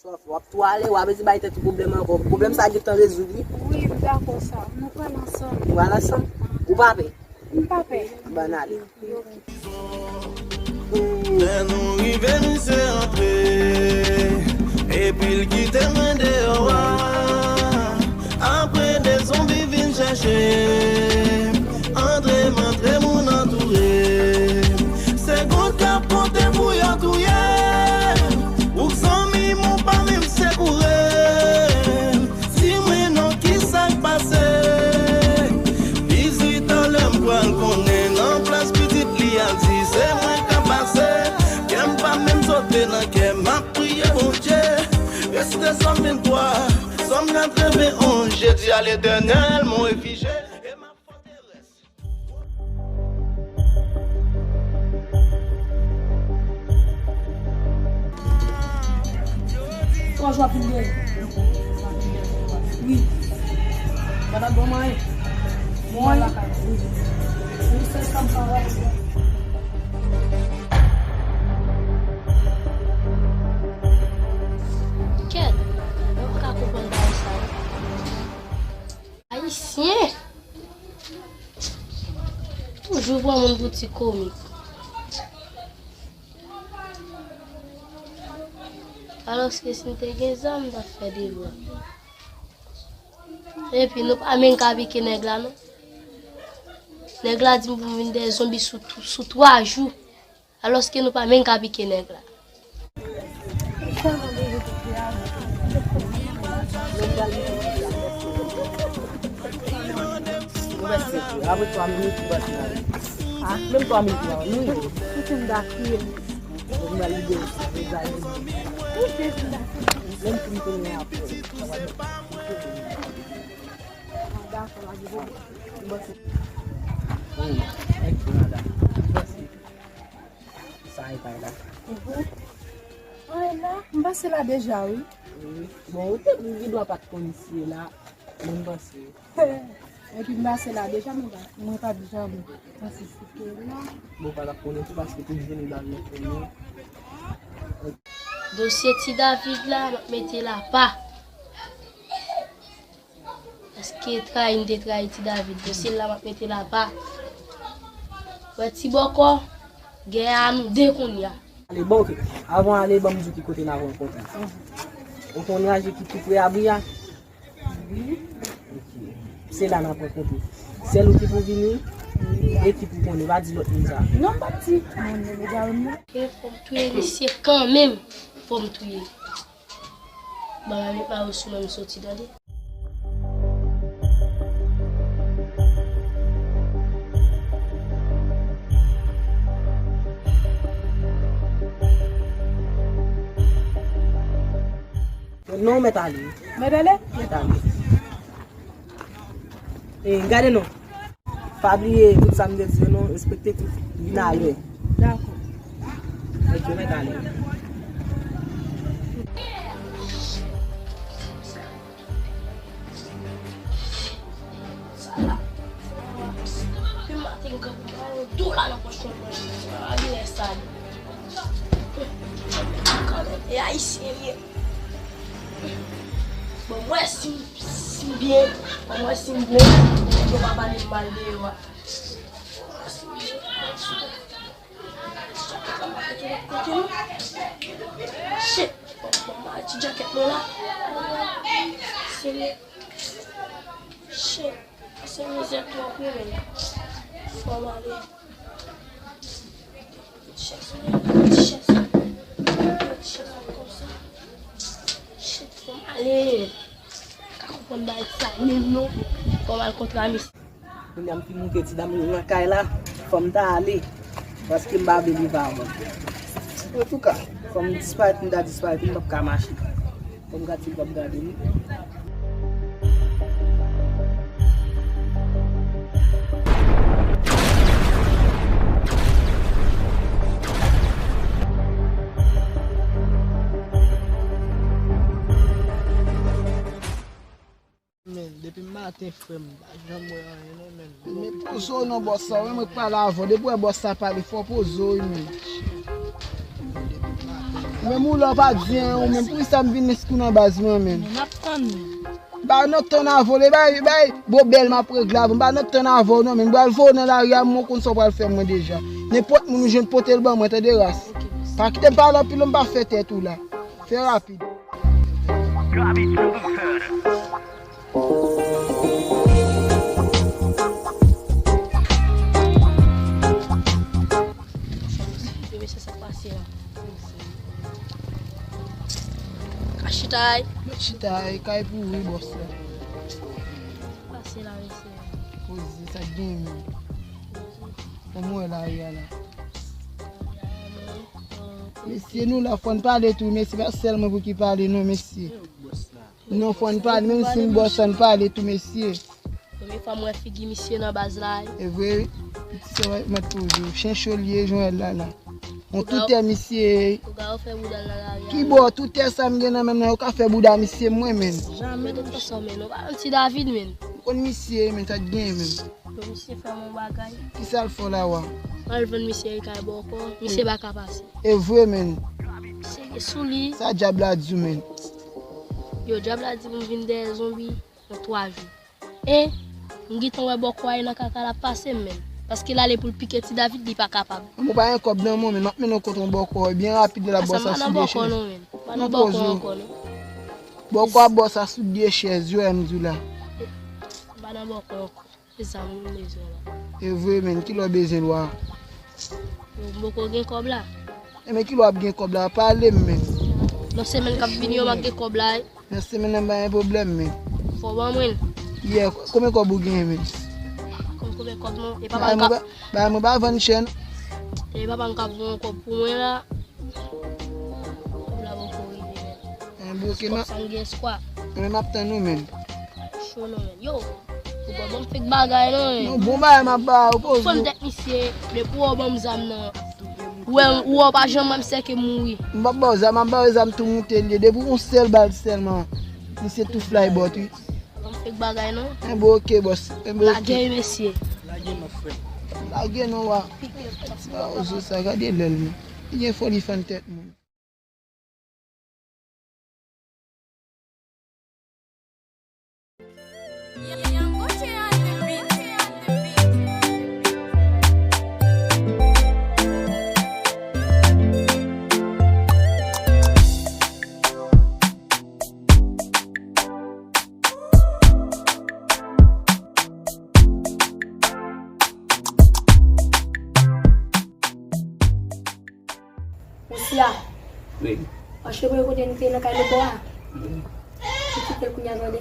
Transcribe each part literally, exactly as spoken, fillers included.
W ap tou ale, w ap esi bay tèt ou pwoblèm ankò. Pwoblèm sa gentan rezoud, wi. Wi, m dakò sa. Nou pral ansanm. Nou pral ansanm? Ou pa pè? M pa pè. Ban n ale. Lè nou rive, misye antre, epi l kite mwen deyò a. Apre de zonbi vin chèche m, antre m antre, moun antoure m. Se goud k ap konte pou yo touye m. Ou k zanmi m, ou pa menm sekoure m. Di mwen non, kisa k pase? Vizitè, lè m pral konnen, nan plas pitit li a di se mwen k ap pase. Kè m pa menm sote nan kè, m ap priye Bondye. Reste Sòm venntwa, Sòm katrevenn onz, je dis à l'Éternel, mon réfugié et ma forteresse. Twa jou ap vin dèyè. Wi. Sa t ap bon mwen. Mwen lakay. Wi. Wi, se sa m pa wè. Kèt, mwen pa ka konprann bagay sa yo. Ayisyen toujou pran moun pou ti komik. Alòske si m te gen zam, m t ap fè devwa. Epi nou pa menm ka pike nèg la, non. Nèg la di m pou m vin dèyè zonbi sou, sou twa jou. Alòske nou pa menm ka pike nèg la. Apre twa minit, ou pati la. Menm twa minit la, nou rive. Ou fin dakriye. Ou fin dakriye. Menm si m tounen apre. Dakò, la di bon. Bon, se. Wi, mèsi, madanm. Mèsi. Sa e pa la. Mhm. Anyen la, m pase la deja, wi. Wi. Bon, ou te, ou gen dwa pa t konn si e la, men m pase. Epi m pase la deja, men pa, mwen pa t janm pase si ke la. Bon, pa t ap konnen tou, paske tout jounen ba nou konnen. Dosye Ti David la, m ap mete l apa. Paske trayi m te trayi Ti David, dosye l la m ap mete l apa. Wè ti bòkò, gè a nou de kounye a. Ale, bon, oke. Avan ale, ban m di w ki kote n ap rankontre. Ou konnen raje ki tou pre abri a? Ok. Se la n ap rankontre. Sèl ou ki pou vini, e ki pou konnen. Pa di lòt moun sa. Non, m p ap di. Non, non, non, non. E fò m touye misye kanmenm. Fò m touye. Ban m met mayo sou mwen, m soti, tande. Non, mèt ale. Mèt ale? Mèt ale. E, gade non. Pa bliye tout sa m te di yo non, respekte tout. Vin alè. Dakò. Mèt ale. Sa la. Depi maten m kanpe, m pa wè yon dola nan pòch mwen. Sa la, gen lè sa li. Kalòt, e ayisyen li ye. Bon, mwen si m, si m byen, bon, mwen si m byen, yo pa pale m mal deyò a. Shit, bon, bon, ma ti djakèt mwen la. Senyè. Shit, se mizè twòp wi, men. Fò m ale. Ti chèz mwen, ti chèz mwen. Ti chèz mwen konsa. Shit, fò m ale. Ka konprann bagay sa menm non. Fò m al kontre a misye. Kounye a m fin moute ti dam yo nan kay la. Fò m ta ale. Paske m pa vle li pa mwen. Antouka, fò m disparèt, m ta disparèt, m p ap ka mache. Fò m gade si l p ap gade m. Men, depi maten, frè m, m pa janm wè anyen, non, men. Men poze w non, bòs la, wi, mwen k pale avè w. Depi w wè bòs la pale, fò w poze w, wi, men. Depi maten, men. Menm ou la w pa di anyen, ou menm poukisa m vin eskou nan baz mwen menm? Men n ap tann nou. M pa nan tann avè w, e bay, bay, bon bèl m ap regle avè w, m pa nan tann avè w non, men m pral voye w nan lari a, mwen konn sa w pral fè mwen deja. Nenpòt moun ou jwenn pote l ban mwen, tande ras. Pa kite m pale anpil non, m pa fè tèt ou la. Fè rapid. Mesye, sa k pase la? Ka chita ay. Mèt chita ay, kay pou ou wi, bòs la. Sa k pase la, mesye? Poze, sa k gen menm? Kòman w wè lari a la? Mesye, nou la, fò n pale tou, mesye, pa sèl mwen pou ki pale, non, mesye. Non, fò n pale, menm si n bòs, fò n pale tou, mesye. Premye fwa m wè figi misye nan baz la, wi. E vre, wi. Piti sè mèt poze. Chen cho l ye, jan w wè l la, la. Yon toutè misye. Kouga yo fè bouda l nan lari a. Ki bò, toutè sa m gen nan men m nan, yo ka fè bouda misye, mwen, menm. Janmen, de tout fason, menm. Ou pa konn Ti David, menm. M konn misye, menm, sa t gen, menm. Bon, misye fè m yon bagay. Kisa l fè w la, wa? M al vann misye kay bòkò, misye pa ka pase. E vre, menm. Misye gen sou li. Sa dyab la di w, menm? Yo, dyab la di pou m vin dèyè zonbi nan twa jou. E, m gentan wè bòkò a nan kaka l ap pase m menm. Paske l ale pou l pike Ti David, li pa kapab. Mwen pa gen kòb nan mwen, men m ap mennen w kot yon bòkò byen rapid, lè l ap bò sa sou de chèz. Sa m pa nan bòkò non, menm. M pa nan bòkò ankò non. Bòkò ap bò sa sou de chèz, yo, m di w la. M pa nan bòkò ankò. Se sa m bezwen la. E vre, menm, kilè w bezwen l wa? Yo, m poko gen kòb la. E men kilè w ap gen kòb la? Pale m, menm. Nan semèn k ap vini yo, m ap gen kòb la, wi. Nan semèn nan, pa gen pwoblèm, menm. Fò w ban mwen l. Yeah, konbyen kòb ou gen, menm? Konn konbyen kòb non? E papa m ka. Ba mwen, ba mwen, pa vann chèn. E papa m ka voye yon kòb pou mwen la. Kòb la poko rive, menm. Enben, ok, m ap. Sa m gen espwa. Enben, m ap tann ou, menm. Cho non, menm. Yo, ou pa ban m fèk bagay non, menm. Non, bon bagay m ap ba ou, poze. Fann tèt misye, depi w ban m zam nan. Ou wè, ou wè, w pa janm wè m sèke mouri. M p ap ba w zam, m ap ba w zam tou moute l ye. Depi yon sèl bal sèlman, misye tou fly bòt, wi. Ban m fèk bagay non. Enben, ok, bòs. Enben, ok. Lage, mesye. Lage non, frè. Lage non, wa. Ti mawozo sa, gade lè l, men. Li gen foli fann tèt moun. Monchè, wi. Paske premye kote nou te nan kay lòt bò a. Wi. Nou kite l kounye a, tande.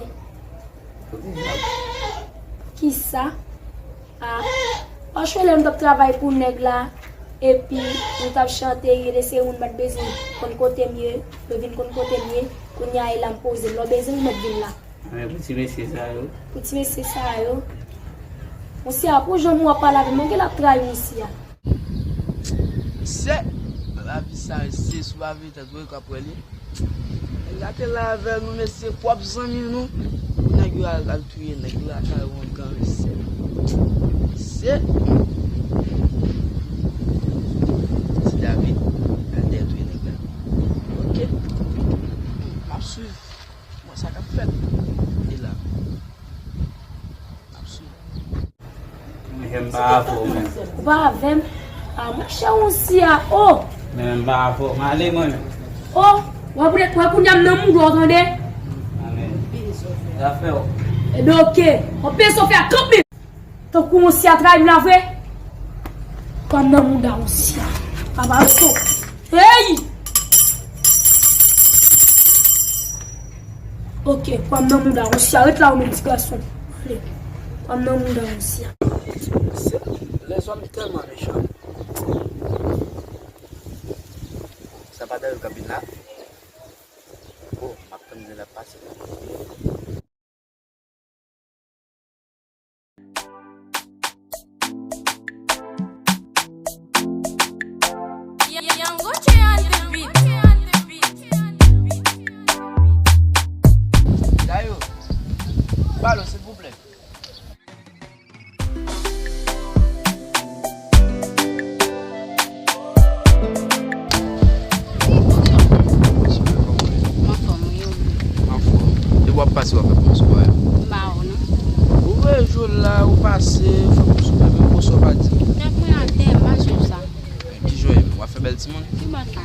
Poukisa? A, paske lè m t ap travay pou nèg la, epi nou t ap chante, gen de seri moun m pa t bezwen konn kote m ye, yo vin konn kote m ye, kounye a e la m poze m. Lè w bezwen m, mèt vin la. Men pou ti mesye sa yo. Pou ti mesye sa yo. Monchè, pou jan w ap pale avè m, ou gen l ap trayi monchè. Mesye, lavi sa, se sou lavi tèt vre k ap wè li. Nèg la te la avè nou, mesye, pwòp zanmi nou. Pou nèg yo al, al touye nèg la, kay yon gran mesye. Mesye. Ti David, al dèyè touye nèg la. Ok. M ap swiv. Bon, sa k ap fèt? E la. M ap swiv. Mwen, m pa avè w menm. Ou pa avè m? A, monchè, ou si a, o! Men, men, m pa avè w. M ale, mwen. O! W ap ret, w ap kounye a m nan mouda w, tande? Amen. Zafè w. Ebyen, oke. W ap peye sofè a kanpe. Tankou yon si a trayi m la vre. Pran m nan mouda yon si a. Papa yo. Hey! Oke, pran m nan mouda yon si a. Ret la ou menm ti gason. Ale. Pran m nan mouda yon si a. Lèzòm tèlman mechan. Sa pa Dayo k ap vin la? O, m ap tann lè l ap pase la. Dayo, balo, silvouplè. Si w ap fè pwomosyon pa yo. M pa wè w non. Ou wè jou la, ou pase, fè pwomosyon pa yo, menm pwomosyon pa di. Tèt mwen atè, m pa swiv sa. Ki jan w ye menm? W ap fè bèl timoun? Ki bò sa?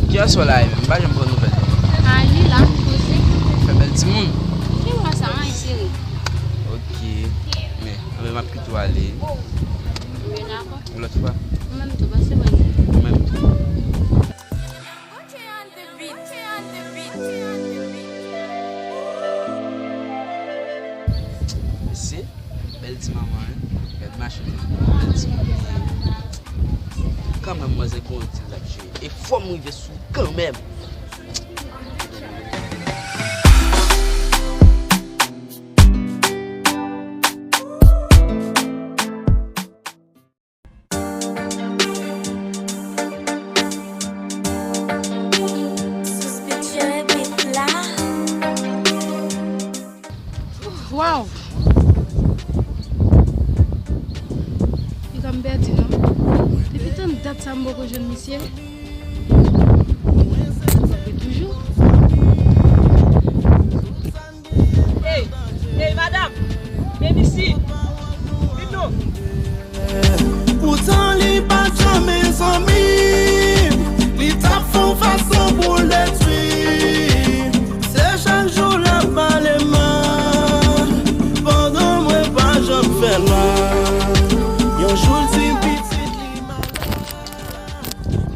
Kiyès wè la menm? M pa janm pran nouvèl. A, li la, poze. Fè bèl timoun. Ki bò sa, anyen sere. Ok. Men, anben, m ap kite w ale. Anben, dakò. Yon lòt fwa. Ou menm tou, pase wè nou. Ou menm tou. Mesye, bèl ti manman, wi. Gad machin nan, bèl ti manman. Kanmenm, manzè gon dil l ap jere. E fò m rive sou kanmenm. Waw! Li ka m pèdi non. Depi tann dat sa m poko jwenn misye. Mwen toujou. Ey, ey, madanm, vin isi, vin non. Poutan li pa t janmen zanmi m, li t ap fè yon fason pou l detwi m. Se chak jou l ap pale m mal, pandan mwen pa janm fè l mal. Yon jou l di m pitit li malad.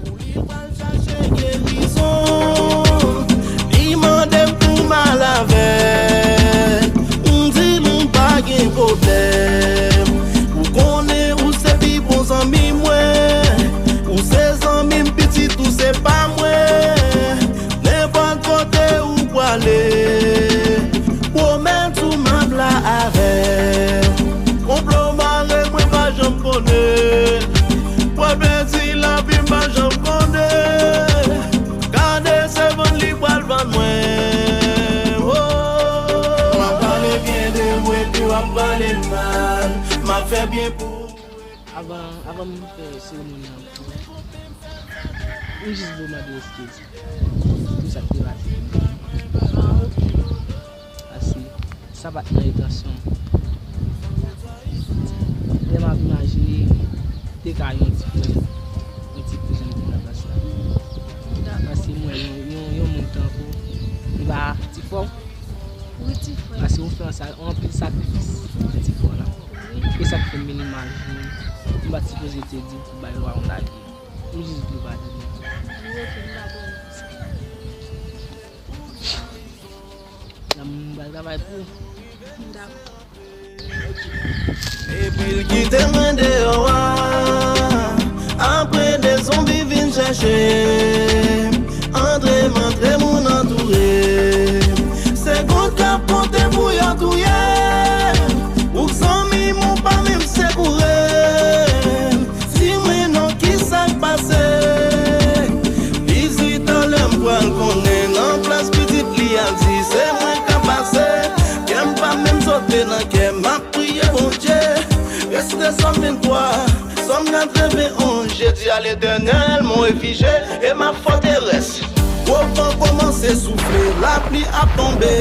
Pou li pral chache gerizon, li mande m pou m al avè l. M di l m pa gen pwoblèm. Ou konnen ou se pi bon zanmi mwen. Ou se zanmi m, pitit ou se pa mwen. Nenpòt kote ou pwale, pwomèt ou m ap la avè w. Konplo mare mwen pa janm konnen. Pwal pèdi lavi m pa janm konnen. Gade se vann li pwal vann mwen. Oh. M ap pale byen de ou epi w ap pale m mal. M ap fè byen pou ou. Avan, avan m fè seremoni an, m jis vle mande eskiz pou sa k te pase. Paske sa pa t nan entansyon m. Lè m ap imajine, te ka yon ti frè, yon ti kouzin ki nan plas la. Paske m wè yon, yon, yon moun tankou w, li pa ti frè w. Wi, ti frè. Paske ou fè ansa-, anpil sakrifis pou ti frè w la. Wi. E sa k fè m vin imajine, m pa t sipoze te di w pou bay lwa yon lage. M jis vle w padone. Wi, ok, m padone. Nan m pral travay pou ou. M dakò. Epi l kite mwen deyò a. Apre de zonbi vin chèche m. Antre m, antre moun antoure m. Se gòt k ap konte pou yo touye m. Ou k zanmi m, ou pa menm sekoure m. Di mwen non, kisa k pase? Li di talè m pral konnen. Nan plas pitit li a di se mwen k ap pase. Kè m pa menm sote nan kè m, m ap priye Bondye. Reste Sòm venntwa, Sòm katrevenonz, je dis à l'Éternel, mon réfugié et ma forteresse. Gwo van kòmanse soufle, lapli ap tonbe.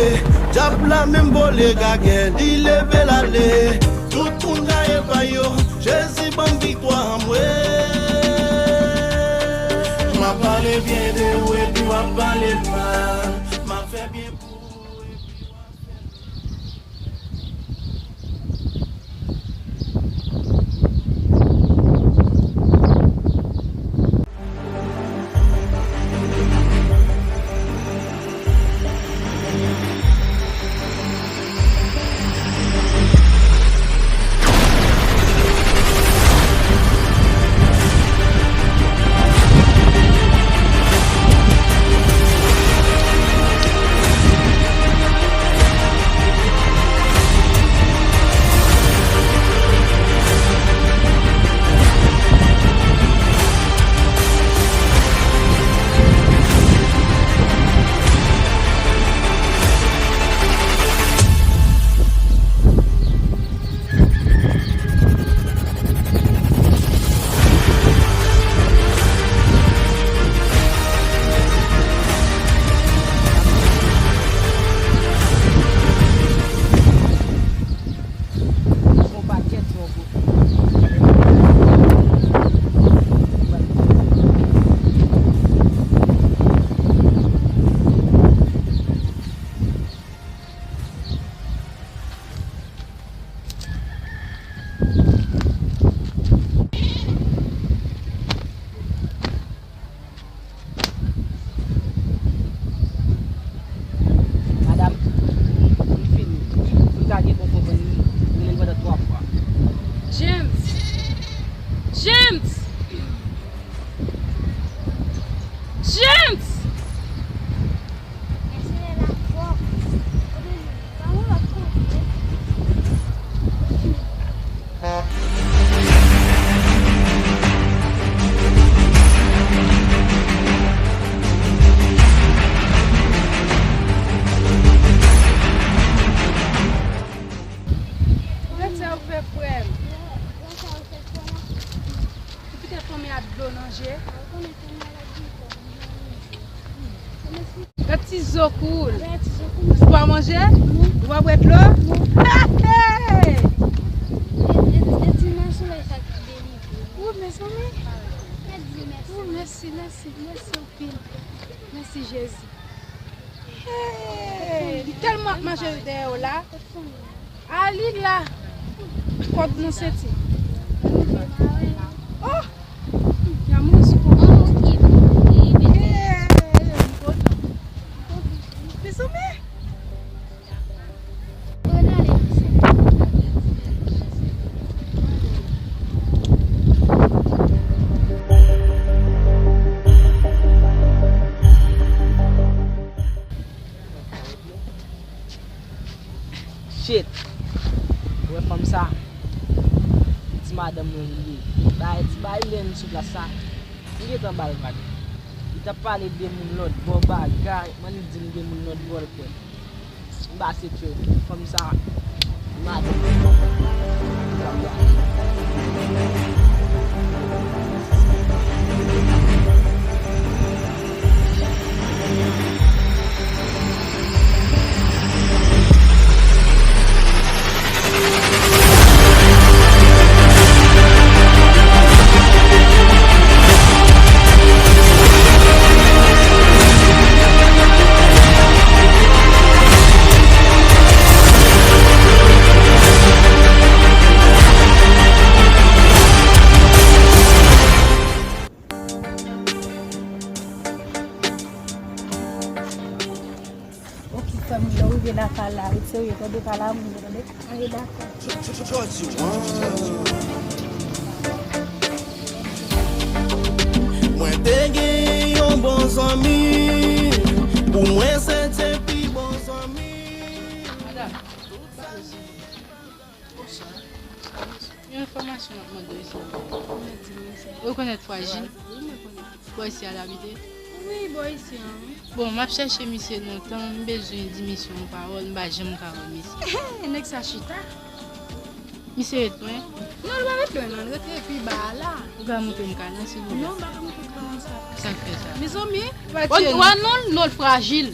Dyab la menm vole gagè, li leve l ale. Tout moun gaye pa yo, Jezi ban m viktwa mwen. M ap pale byen de ou epi w ap pale m mal. M ap fè byen pou ou epi w ap fè m mal. Yon ti zo koul. Ou pa manje? Ou pa bwè dlo? Hey! E ti nan solèy sa ki delivre. Ou mezanmi. Ou mèsi, mèsi, mèsi anpil. Mèsi Jezi. Hey! Li tèlman ap mache dèyè w la. A li la. Kòd nan senti. Oh! L'amour sou kòd. Eh, m kontan. Mezanmi. Shit. Ou wè fanm sa? Ti madanm mwen li ye. Bay ti bay lèn sou plas sa. Li gentan ba l vag. Li t ap pale de moun lòt bò bagay. Mwen li di m de moun lòt bò l kwè. M ba se tchè. Fanm sa. Madanm. Ok, fanmi, lè w rive lakay la, ret serye, tande, pa lamoun, tande. Ale, dakò. Mwen te gen yon bon zanmi. Pou mwen, se te pi bon zanmi. Madam, yon enfòmasyon m ap mande w, isi. Ou rekonèt Frajil? Bò isi a l abite? Wi, bò isi an, wi. Bon, m ap chèche misye lontan, m bezwen di misye yon pawòl, m pa janm ka wè misye. Nèg sa chita. Misye ret lwen? Non, li pa ret lwen, non, li rete pi ba a la. Ou ka montre m kay lan, silvouplè? Non, m pa ka montre w kay lan sa. Sa k fè sa? Mezanmi, ou wè non l, non l Frajil.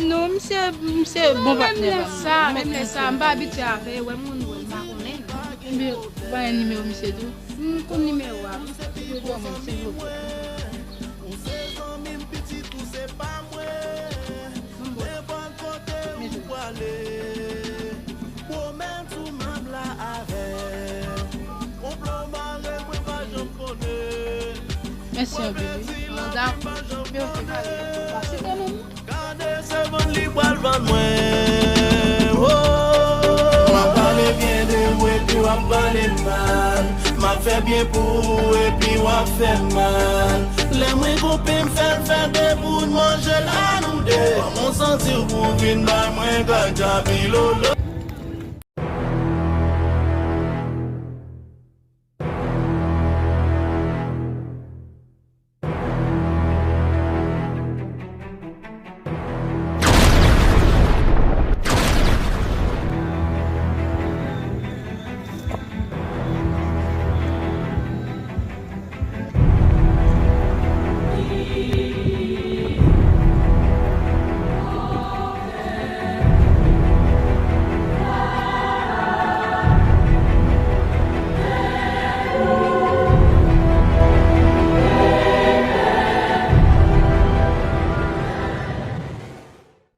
Non, misye, misye bon patnè pa m. Menm lè sa, menm lè sa, m pa abitye avè l, wè moun wè, m pa konnen. Ebyen, ou pa gen nimewo misye tou? M konn nimewo a. Ou dwe ban mwen, silvouplè. Ou se zanmi m, pitit ou se pa mwen. Nenpòt kote ou prale, pwomèt ou m ap la avè w. Konplo mare, mwen pa janm konnen. Mèsi anpil, wi. Manda, mèsi anpil. Gade se vann li pral vann mwen. Oh. M ap pale byen de ou epi w ap pale m mal. M ap fè byen pou ou epi w ap fè m mal. Lè mwen koupe m fè l fè de bout manje l a nou de. Kòman w santi w pou w vin bay mwen kaka pilolo?